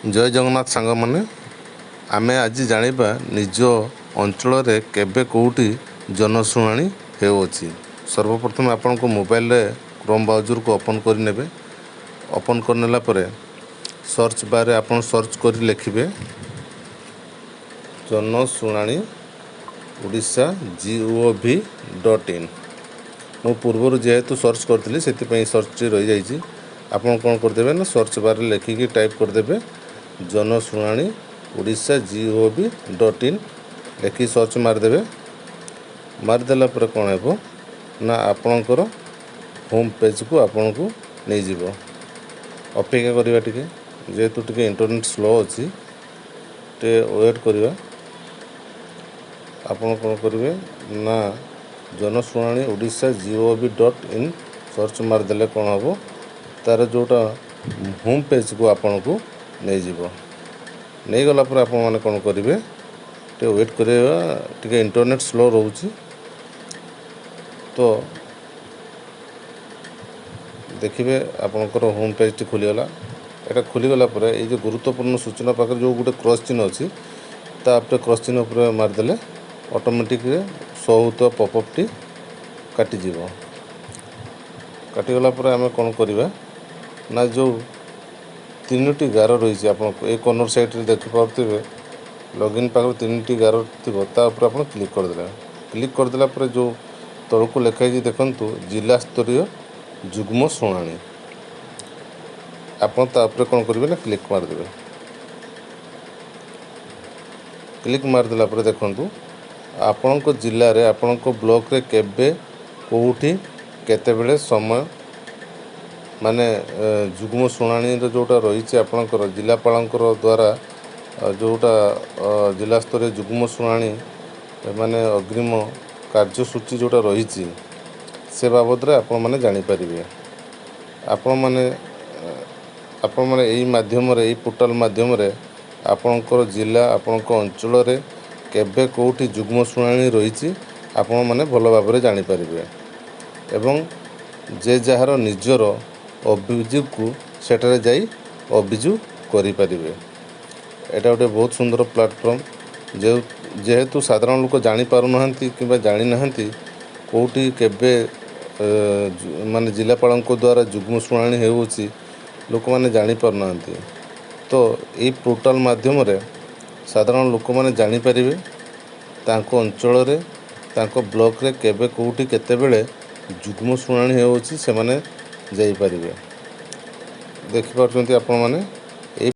ଜୟ ଜଗନ୍ନାଥ ସାଙ୍ଗମାନେ, ଆମେ ଆଜି ଜାଣିବା ନିଜ ଅଞ୍ଚଳରେ କେବେ କେଉଁଠି ଜନଶୁଣାଣି ହେଉଅଛି। ସର୍ବପ୍ରଥମେ ଆପଣଙ୍କ ମୋବାଇଲରେ କ୍ରୋମ୍ ବ୍ରାଉଜରକୁ ଓପନ୍ କରିନେବେ। ଓପନ୍ କରିନେଲା ପରେ ସର୍ଚ୍ଚ ବାର୍ରେ ଆପଣ ସର୍ଚ୍ଚ କରି ଲେଖିବେ ଜନଶୁଣାଣି ଓଡ଼ିଶା gov.in। ମୁଁ ପୂର୍ବରୁ ଯେହେତୁ ସର୍ଚ୍ଚ କରିଥିଲି, ସେଥିପାଇଁ ସର୍ଚ୍ଚଟି ରହିଯାଇଛି। ଆପଣ କ'ଣ କରିଦେବେ ନା ସର୍ଚ୍ଚ ବାର୍ରେ ଲେଖିକି ଟାଇପ୍ କରିଦେବେ ଜନଶୁଣାଣି ଓଡ଼ିଶା gov.in। ଲେଖିକି ସର୍ଚ୍ଚ ମାରିଦେବେ। ମାରିଦେଲା ପରେ କ'ଣ ହେବ ନା ଆପଣଙ୍କର ହୋମ୍ ପେଜ୍କୁ ଆପଣଙ୍କୁ ନେଇଯିବ। ଅପେକ୍ଷା କରିବା ଟିକେ, ଯେହେତୁ ଟିକେ ଇଣ୍ଟରନେଟ୍ ସ୍ଲୋ ଅଛି, ଟିକେ ୱେଟ୍ କରିବା। ଆପଣ କ'ଣ କରିବେ ନା ଜନଶୁଣାଣି ଓଡ଼ିଶା gov.in search ମାରିଦେଲେ କ'ଣ ହେବ, ତା'ର ଯେଉଁଟା ହୋମ୍ ପେଜ୍କୁ ଆପଣଙ୍କୁ ନେଇଯିବ। ନେଇଗଲା ପରେ ଆପଣମାନେ କ'ଣ କରିବେ, ଟିକେ ୱେଟ୍ କରିବା, ଟିକେ ଇଣ୍ଟରନେଟ୍ ସ୍ଲୋ ରହୁଛି। ତ ଦେଖିବେ ଆପଣଙ୍କର ହୋମ୍ ପେଜ୍ଟି ଖୋଲିଗଲା। ଏଇଟା ଖୋଲିଗଲା ପରେ ଏଇ ଯେଉଁ ଗୁରୁତ୍ୱପୂର୍ଣ୍ଣ ସୂଚନା ପାଖରେ ଯେଉଁ ଗୋଟେ କ୍ରସ୍ ଚିହ୍ନ ଅଛି, ତା ଉପରେ କ୍ରସ୍ ଚିହ୍ନ ଉପରେ ମାରିଦେଲେ ଅଟୋମେଟିକ୍ରେ ଶୋ ହେଉଥିବା ପପଅପ୍ଟି କାଟିଯିବ। କାଟିଗଲା ପରେ ଆମେ କ'ଣ କରିବା ନା ଯେଉଁ ତିନୋଟି ଗାର ରହିଛି, ଆପଣ ଏଇ କର୍ଣ୍ଣର ସାଇଡ଼୍ରେ ଦେଖିପାରୁଥିବେ, ଲଗ୍ଇନ୍ ପାଖରେ ତିନିଟି ଗାର ଥିବ, ତା ଉପରେ ଆପଣ କ୍ଲିକ୍ କରିଦେଲେ। କ୍ଲିକ୍ କରିଦେଲା ପରେ ଯେଉଁ ତଳକୁ ଲେଖା ହେଇଛି ଦେଖନ୍ତୁ, ଜିଲ୍ଲା ସ୍ତରୀୟ ଯୁଗ୍ମ ଶୁଣାଣି, ଆପଣ ତା ଉପରେ କ'ଣ କରିବେ ନା କ୍ଲିକ୍ ମାରିଦେବେ। କ୍ଲିକ୍ ମାରିଦେଲା ପରେ ଦେଖନ୍ତୁ, ଆପଣଙ୍କ ଜିଲ୍ଲାରେ, ଆପଣଙ୍କ ବ୍ଲକରେ କେବେ, କେଉଁଠି, କେତେବେଳେ ସମୟ, ମାନେ ଯୁଗ୍ମ ଶୁଣାଣିର ଯେଉଁଟା ରହିଛି, ଆପଣଙ୍କର ଜିଲ୍ଲାପାଳଙ୍କର ଦ୍ୱାରା ଯେଉଁଟା ଜିଲ୍ଲାସ୍ତରୀୟ ଯୁଗ୍ମ ଶୁଣାଣି, ମାନେ ଅଗ୍ରିମ କାର୍ଯ୍ୟସୂଚୀ ଯେଉଁଟା ରହିଛି, ସେ ବାବଦରେ ଆପଣମାନେ ଜାଣିପାରିବେ। ଆପଣମାନେ ଏଇ ମାଧ୍ୟମରେ, ଏଇ ପୋର୍ଟାଲ ମାଧ୍ୟମରେ ଆପଣଙ୍କର ଜିଲ୍ଲା, ଆପଣଙ୍କ ଅଞ୍ଚଳରେ କେବେ କେଉଁଠି ଯୁଗ୍ମ ଶୁଣାଣି ରହିଛି, ଆପଣମାନେ ଭଲ ଭାବରେ ଜାଣିପାରିବେ ଏବଂ ଯେ ଯାହାର ନିଜର ଅଭିଯୋଗକୁ ସେଠାରେ ଯାଇ ଅଭିଯୋଗ କରିପାରିବେ। ଏଇଟା ଗୋଟେ ବହୁତ ସୁନ୍ଦର ପ୍ଲାଟଫର୍ମ। ଯେହେତୁ ସାଧାରଣ ଲୋକ ଜାଣିପାରୁନାହାନ୍ତି କିମ୍ବା ଜାଣିନାହାନ୍ତି କେଉଁଠି କେବେ ମାନେ ଜିଲ୍ଲାପାଳଙ୍କ ଦ୍ୱାରା ଯୁଗ୍ମ ଶୁଣାଣି ହେଉଅଛି, ଲୋକମାନେ ଜାଣିପାରୁନାହାନ୍ତି। ତ ଏଇ ପୋର୍ଟାଲ ମାଧ୍ୟମରେ ସାଧାରଣ ଲୋକମାନେ ଜାଣିପାରିବେ ତାଙ୍କ ଅଞ୍ଚଳରେ, ତାଙ୍କ ବ୍ଲକରେ କେବେ, କେଉଁଠି, କେତେବେଳେ ଯୁଗ୍ମ ଶୁଣାଣି ହେଉଅଛି, ସେମାନେ ଯାଇପାରିବେ। ଦେଖିପାରୁଛନ୍ତି ଆପଣମାନେ ଏଇ